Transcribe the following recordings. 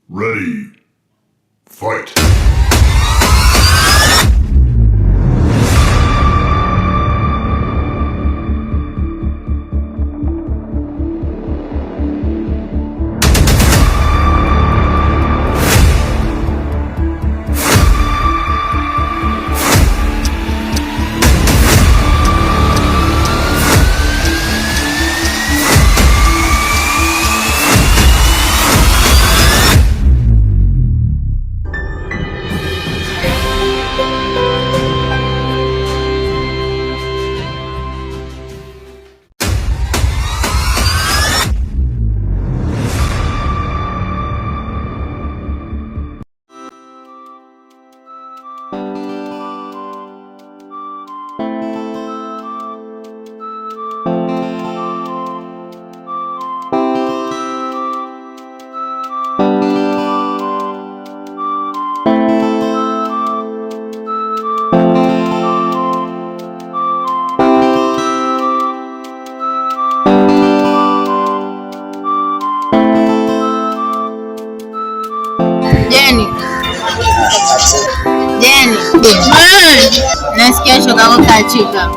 Ready. Fight. Jeni. Jeni. Nasikia shoga yako kaachika.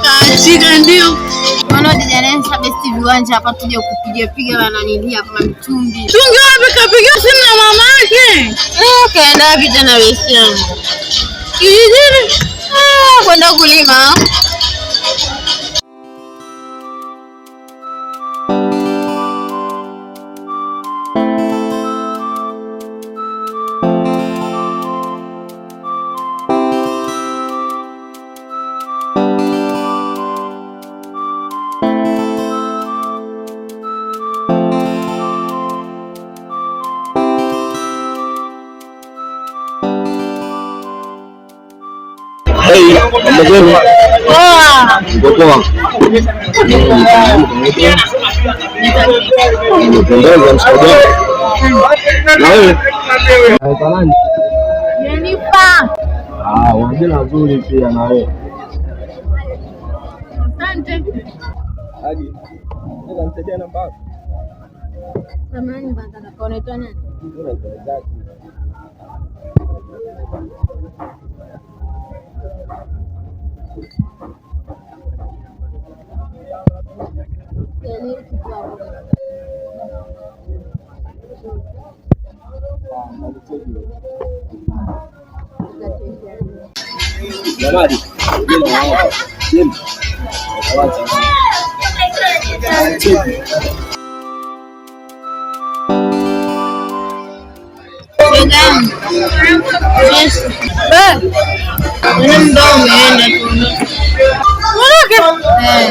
Kaachika ndio. Maana Dijanesa besti viwanja hapa tuje kupiga piga wananilia kama mtungi. Tungi wapi kapiga simu na mama yake? Eh, kaenda wapi tena besti yangu? Kijijini. Ah, kwenda kulima. Hey, mambo zenu? Poa. Mko poa? Nimependeza mshikaji wangu. Na wewe? Unaitwa nani? Jenifa. Ah, una jina zuri pia na wewe. Asante. Haji. Unaweza nisaidia namba yako? Samahani bwana kaka, unaitwa nani? Mimi naitwa Isaac. Sielewi kitu hapo. Jamani, mimi naomba. Mimi. Wacha. Shoga yangu. Yes. Eh. Ule muda umeenda tu. Eh.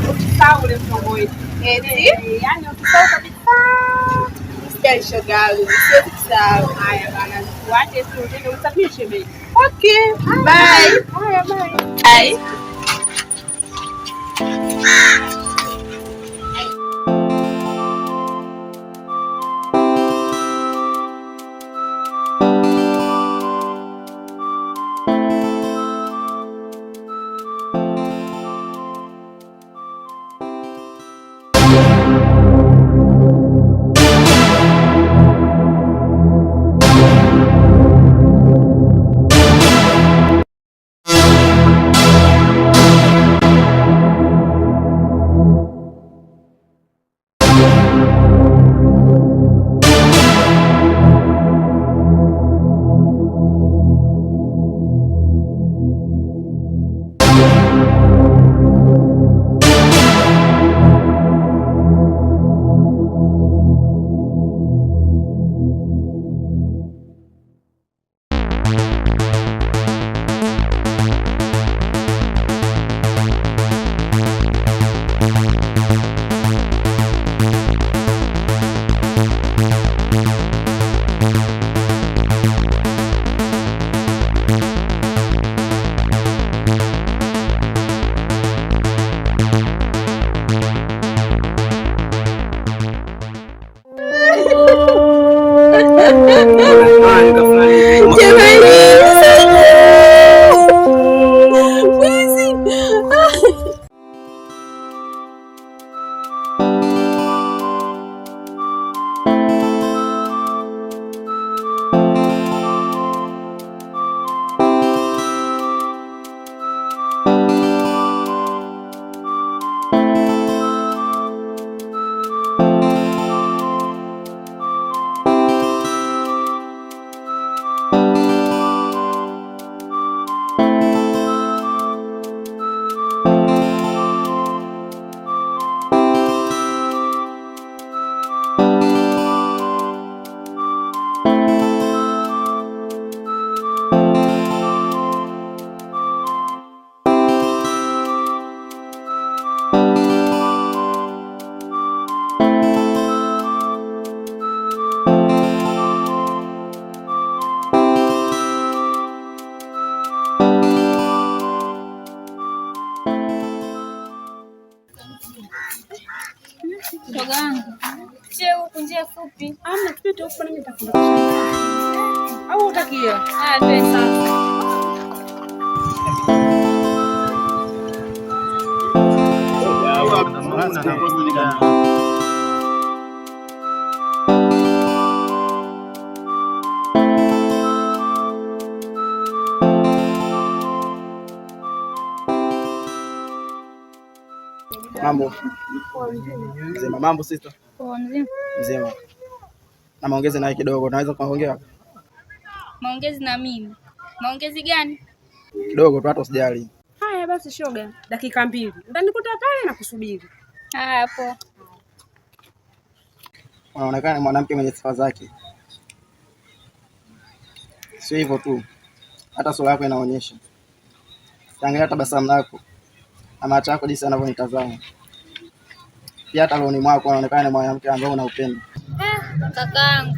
Usisahau ule mchongo wetu. Yaani usisahau kabisa. Usijali shoga yangu, siwezi kusahau. Haya bana, tuache tu tena usafishe shemeji. Okay, bye. Haya bye. Bye. Jamani. Shoga wangu, je, huku njia fupi? Amna, tupite huko na mimi nitakundukisha. Au hutaki hela? Ah, twende sasa. Mambo mzima? Mambo sister? Poa, mzima. Mzima. Na maongezi naye kidogo, tunaweza kuongea Maongezi na mimi? Maongezi gani? kidogo tu, hata usijali. Haya basi shoga, dakika 2. Utanikuta pale na kusubiri. Haya, poa. Unaonekana ni mwanamke mwenye sifa zake, sio hivyo tu, hata sura yako inaonyesha. Angalia tabasamu lako na macho yako jinsi yanavyonitazama, pia hata rohoni mwako unaonekana ni mwanamke ambaye una upendo. Kakaangu,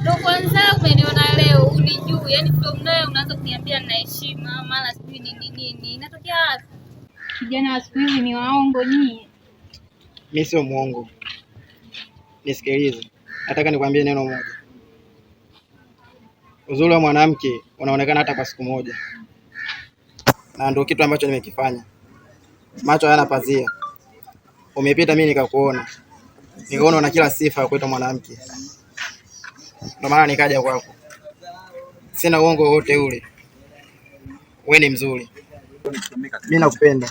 ndo kwanza umeniona leo, unijui. Yaani from nowhere unaanza kuniambia nina heshima, mara sijui nini nini. Inatokea wapi? Kijana wa siku hizi ni waongo nyie. Mi sio mwongo, nisikilize, nataka nikwambie neno moja. Uzuri wa mwanamke unaonekana hata kwa siku moja, na ndio kitu ambacho nimekifanya. Macho hayana pazia, umepita mimi nikakuona, nikaona una kila sifa ya kuitwa mwanamke, ndio maana nikaja kwako. Sina uongo wowote ule, wewe ni mzuri, mimi nakupenda.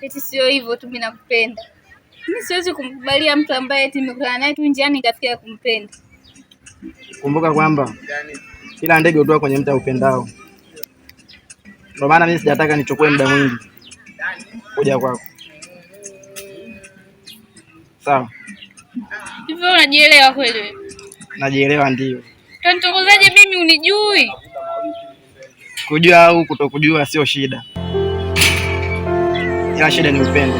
Eti sio hivyo tu, mimi nakupenda. Mimi siwezi kumkubalia mtu ambaye eti nimekutana naye tu njiani nikafikia kumpenda. Kumbuka kwamba kila ndege hutua kwenye mti upendao. Ndio maana mimi sijataka nichukue muda mwingi kuja kwako. Sawa, Hivyo unajielewa kweli wewe? najielewa ndio. Utanitongozaje mimi unijui? Kujua au kutokujua sio shida, ila shida ni upendo.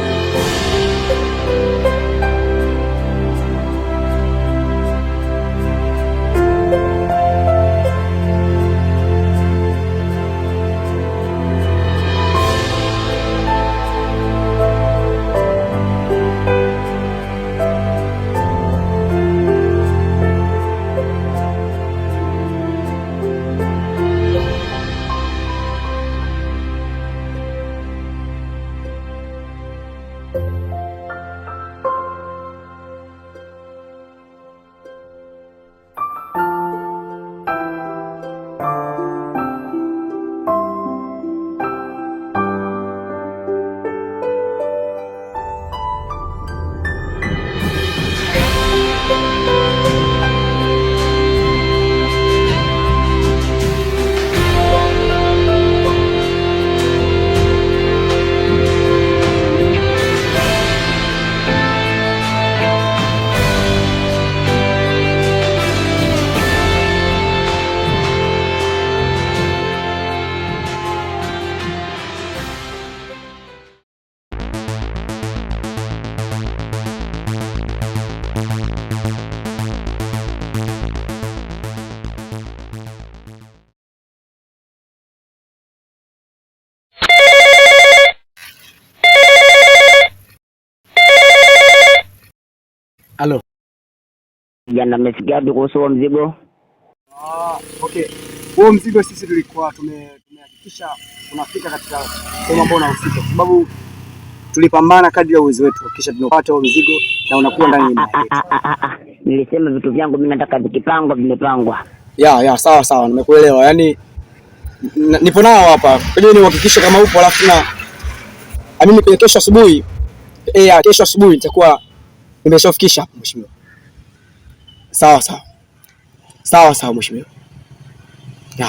Halo. Jana mmefikia wapi kuhusu huo mzigo? Okay. Huo mzigo sisi tulikuwa tumehakikisha unafika katika sehemu ambayo unahusika, kwa sababu tulipambana kadri ya uwezo wetu kuhakikisha tunapata huo mzigo na unakuwa ndani ya himaya yetu. Nilisema vitu vyangu mimi nataka vikipangwa vimepangwa. Ya, sawa sawa, nimekuelewa. Yaani nipo nao hapa. Kwa nihakikishe kama upo, alafu na amini kwenye kesho asubuhi. Kesho asubuhi nitakuwa nimeshafikisha hapo mheshimiwa. Sawa sawa. Sawa sawa mheshimiwa. Ya.